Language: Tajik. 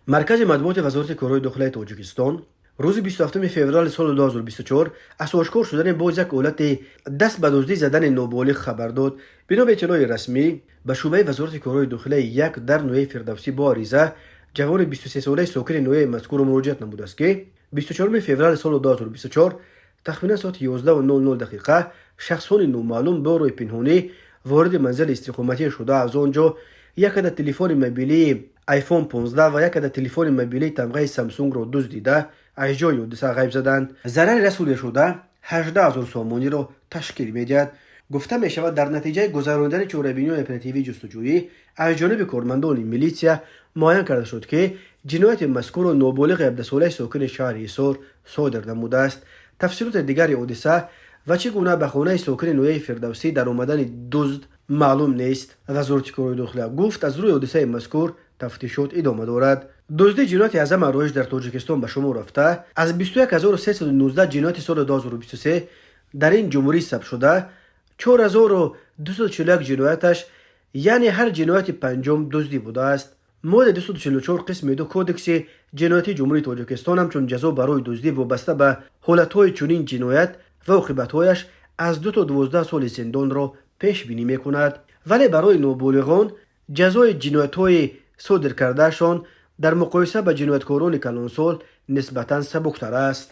Маркази матбуоти Вазорати корҳои дохилаи Тоҷикистон рӯзи 27 феврали соли 2024 аз ошкор шудани боз як ҳолати даст ба дуздӣ задани ноболиғ хабар дод. Бино ба иттилои расмӣ, ба шӯъбаи Вазорати корҳои дохилаи як дар ноҳияи Фирдавсӣ бо ариза ҷавони 23-солаи сокини ноҳияи мазкур муроҷиат намудааст, ки 24 феврали соли 2024 тахминан соати 11:00 дақиқа шахсони номаълум бо роҳи пинҳонӣ вориди манзили истиқоматӣ шуда, аз он ҷо як адад телефони мобилии iPhone 15 ва як адад телефони мобилии тамғаи Самсунгро дуздида, аз ҷои ҳодиса ғайб заданд. Зарари расондашуда 18 ҳазор сомониро ташкил медиҳад. Гуфта мешавад, дар натиҷаи гузаронидани чорабиниҳои оперативии ҷустуҷӯӣ аз ҷониби кормандони милитсия муайян карда шуд, ки ҷинояти мазкурро ноболиғи 17-солаи сокини шаҳри Ҳисор содир намудааст. Тафсилоти дигари ҳодиса ва чӣ гуна ба хонаи сокини ноҳияи Фирдавсӣ дар омадани дузд маълум нест. Вазорати корҳои дохила гуфт, аз рӯи ҳодисаи мазкур тафтишот идома дорад. Дуздӣ ҷинояти аз ҳама роиҷ дар Тоҷикистон ба шумор рафта, аз 21 319 ҷинояти соли 2023 дар ин ҷумҳурӣ сабтшуда, 4241 ҷинояташ, яъне ҳар ҷинояти панҷум, дуздӣ будааст. Моддаи 244 қисми 2 Кодекси ҷиноятии Ҷумҳурии Тоҷикистон ҳамчун ҷазо барои дуздӣ вобаста ба ҳолатҳои чунин ҷиноят ва оқибатҳояш аз 2 то 12 соли зиндонро пешбинӣ мекунад, вале барои ноболиғон ҷазои ҷиноятҳои содир кардаашон дар муқоиса ба ҷинояткорони калонсол нисбатан сабуктар аст.